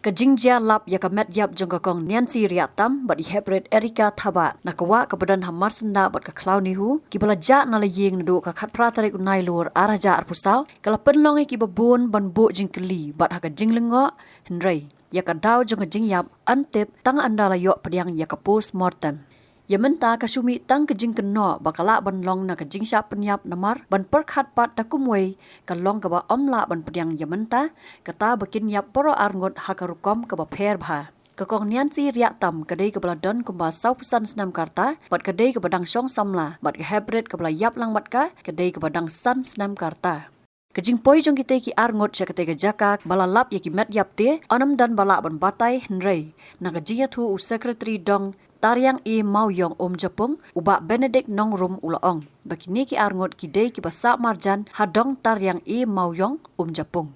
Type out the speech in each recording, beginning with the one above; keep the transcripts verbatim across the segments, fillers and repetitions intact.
Ka jingjia lap ïa ka met ïap jong ka Kong Niansi Riahtam bad i Heprit Erika Thabah na ka wah kaba don ha Marsyndah bad ka Khlaw Nihu, kiba la jah na la ïing naduh ka khatphra tarik u Nailur ar hajar arphew saw, ka la pynlong ïa kiba bun ban buh jingkylli bad ha ka jinglyngngoh, hynrei ïa ka daw jong ka jingïap yn tip tang ynda la ïoh pdiang ïa ka post mortem. Ïa mynta ka shu mih tang ka jingkynnoh ba ka lah ban long na ka jingshah pynïap namar ban pyrkhat pat da kumwei ka long kaba ym lah ban pdiang ïa mynta, kata ba kin ïap baroh arngut ha ka rukom kaba pher bha. Ka Kong Niansi Riahtam ka dei kaba la don kumba sawphew san snem ka rta bad ka dei kaba dang shong samla, bad ka Heprit kaba la ïap lang bad ka ka dei kaba dang san snem ka rta. Ka jingpoi jong kitei ki arngut sha katei ka jaka ba la lap ïa ki met ïap te, yn ym don ba lah ban batai, hynrei na ka jingïathuh u Secretary Dong Tariang E Mawïong Umjapung, u Bah Benedict Nongrum u la ong ba kine ki arngut ki dei kiba sah marjan ha Dong Tariang E Mawïong Umjapung.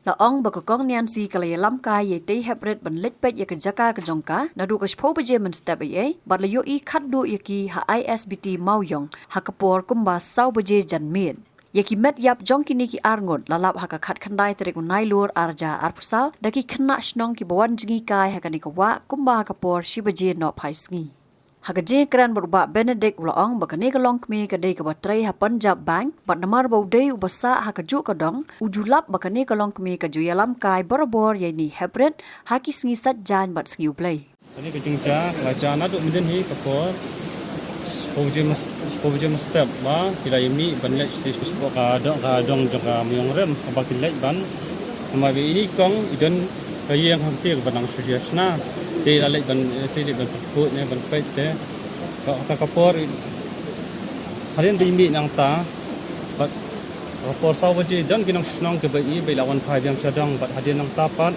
La ong ba ka Kong Niansi ka la ïalam kai ïa itei i Heprit ban leit peit ïa ka jaka ka jong ka naduh ka shiphew baje mynstep eiei, bad la ïohi khatduh ïa ki ha I S B T Mawïong ha ka por kumba saw baje janmiet. Ïa ki met ïap jong kine ki arngut la lap ha ka khatkhyndai tarik u Nailur ar hajar arphew saw da ki khynnah shnong kiba wan jngi kai ha kane ka wah kumba ha ka por shi baje nohphai sngi. Ha ka jingkren bad u Bah Benedict u la ong ba kane ka longkmie ka dei kaba trei ha Punjab Bank, bad namar ba u dei uba sah ha kajuh ka dong, u ju lap ba kane ka longkmie ka ju ïalam kai barabor ïa ine i Heprit ha ki sngi Saitjaiñ bad Sngi U Blei. Kane ka jingjia ka la jia naduh mynhynnin hi ka por shiphew baje mynstep, shiphew baje mynstep ba ki la ïa mih ban leit sha, sha, sha ka dong, ka dong jong ka Mawïong Rim kaba ki leit ban. Namar ba ine i kong i don ka ïing hangtei kaba nang shu ïa shna. Te la leit ban, eh, shu leit ban pynkut ne ban peit te. Ka, ka, ka por i, hadien ba i mih nangta, bad ka por saw baje don ki nongshnong kiba ïohi ba i la wan phai biang sha dong, bad hadien nangta pat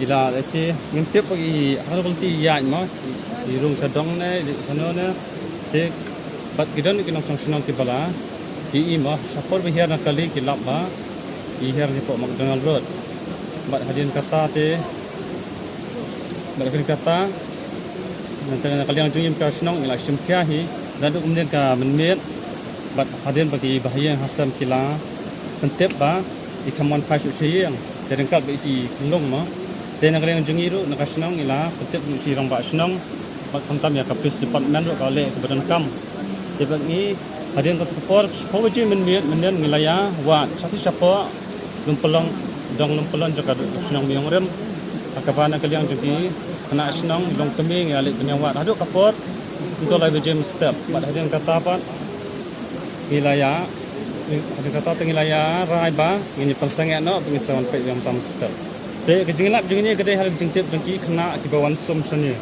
i la, lehse ngim tip ba i, ha kano ka lynti i ïaid mo, i, i rung sha dong ne i leit shano ne. Te bad ki don ki nongshnong kiba la ïohi mo, sha por ba hiar na kali ki lap ba i hiar hapoh McDonald Road. Bad hadien kata te, bad hadien kata, na ka liang jong ngi ka shnong i la shim khia hi naduh mynhynnin ka mynmiet. Bad hadien ba ki bahaïing hasem ki la pyntip ba i kham wan phai shuh sha ïing, te ryngkat bad i khyllung mo. Te na ka liang jong ngi ruh na ka shnong i la pyntip ruh sha i rangbah shnong, bad khamtam ïa ka police department ruh ka leh kaba donkam. Te bad ngi hadien ka por shiphew baje mynmiet, mynhynnin ngi la ïa wad shathie shapoh Lympalong, dong Lympalong jong ka shnong Mawïong Rim. Ha kaba na ka liang jong ki khynnah shnong longkmie ngi la leit ban ïa wad. Haduh ka por kumto lai baje mynstep, bad hadien kata pat ngi la ïa, hadien kata te ngi la ïa rai ba ngin ïa pynsangeh noh ba ngin sa wan peit biang tam step. Te ka jinglap jong ngi ka dei ha ka jingtip jong ki khynnah kiba wan sum shane.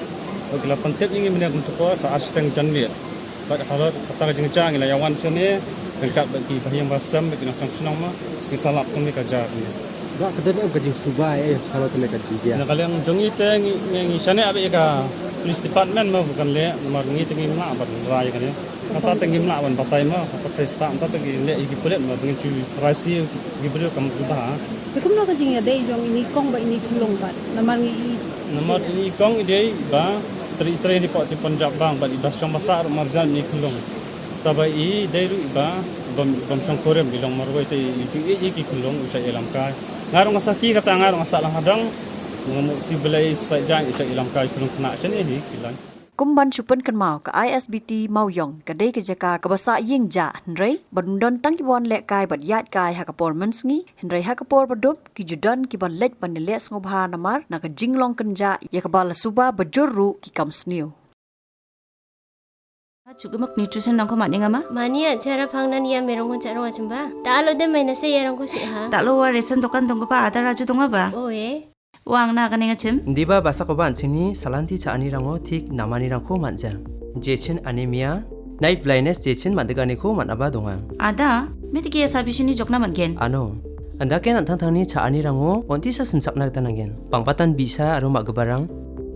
Bad ki la pyntip ïa ngi mynne kumto por ha ka ar shiteng janmiet. Bad halor kata ka jingjia ngi la ïa wan shane ryngkat bad ki bahaïing bahasem bad ki nongshong shnong mo, ngi sa lap kumne ka jia kumne. Ba ka don em ka jingsuba eh halor kane ka jingjia? Na ka liang jong ngi te ngi, ngi, ngi shaniah bad ïa ka police department mo, ba kan leh, namar ngi te ngim lah ban rai ïa kane. Kata te ngim lah ban batai mo, kata te stad, kata te ngi leh ïa ki pulit mo, ba ngin shu rai sniew ïa ki briew kam shu bha. Te kumno ka jingïadei jong ine i kong bad ine i khyllung pat? Namar ngi i Namar ine i kong i dei ba trei, i trei hapoh Punjab Bank bad i ba shong ba sah ruh marjan ine i khyllung. Sa ba i dei ruh i ba bym, bym shong kurim, i long marwei, te i ju ïeit ïa ki khyllung, u shah ïalam kai. Nga ruh nga sakhi, kata nga ruh nga sah lang ha dong. Nga mut shu blei sait jaiñ i shah ïalam kai khyllung khynnah shane hi ki lain. Kum ban shu pynkynmaw, ka I S B T Mawïong ka dei ka jaka kaba sah ïing jah, hynrei ba don tang kiba wan lehkai bad ïaid kai ha ka por mynsngi, hynrei ha ka por ba dum ki ju don kiban leit ban ïaleh sngewbha namar na ka jinglong kynjah ïa kaba la suba ba jur ruh ki kam sniew. Chuki mak nutrition nang ko mat ning ama? Mani a chara phang nan ïa merong kon cha rong achim ba. Ta alo de mai na se ïa rong ko shi ha. Ta lo wa ration dokan dong ko pa ada raju dong ba? O e. Wang na ka ning achim? Diba ba sa ko ban chini salanti cha ani rango thik namani rangko manja. Jechin anemia, night blindness jechin mandegani ko man aba donga. Ada, me tiki ya sabi sini jokna man gen. Ano, anda ken an thang thang ni cha ani rango, onti sa simsak na kata nangen. Pangpatan bisa aru mak gebarang,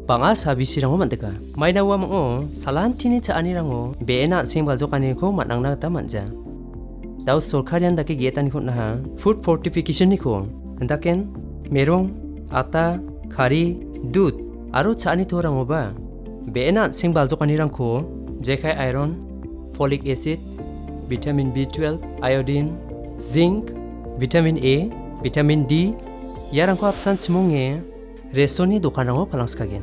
pang a sabi si rango man teka. Mai na wa mango, salanti ni cha ani rango, be ena sing bal jok ani ko man nang na kata manja. Dau sorkar yan dake getan ni ko na ha, food fortification ni ko. Anda ken, merong, ata, khari, dud, aru cha ani to rango ba. Be ena sing bal jok ani rangko, jekai iron, folic acid, vitamin B twelve, iodine, zinc, vitamin A, vitamin D, ya rangko apsan chimong e, Reso ni dokan rango palang skagen.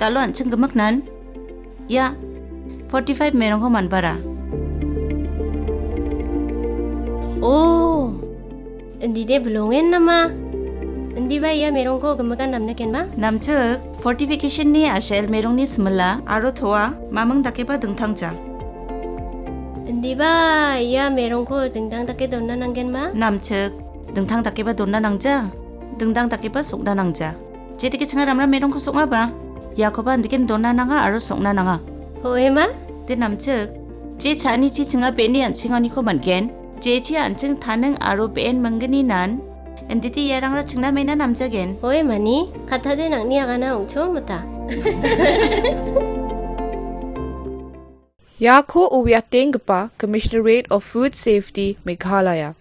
Talo an cheng gemak nan. Ya, forty-five merong ko man bara. Oh, endi de belongen nama. Endi ba ya merong ko gemekan namna ken ba? Namchek, fortification ni ashel merong ni semela, aro thoa, mamang dake ba dengthang ja. Endi ba ya merong ko dengthang dake dona nanggen ba? Namchek, dengthang dake ba dona nangja, dengthang dake ba sukna nangja. Che tike chenga ramra merong ko sukna ba. Ya ko ba endi ken dona nanga aro sukna nanga. Ho ema? Te namchek. Che chani chi chenga beni an chinga ni ko man gen. Che chi an ching thaneng aro ben mangeni nan. Endi ti ya rangra chingna mena namja gen. Ho ema ni, kata de nang ni agana ong cho muta. Yako u wiateng gepa Commissionerate of Food Safety Meghalaya.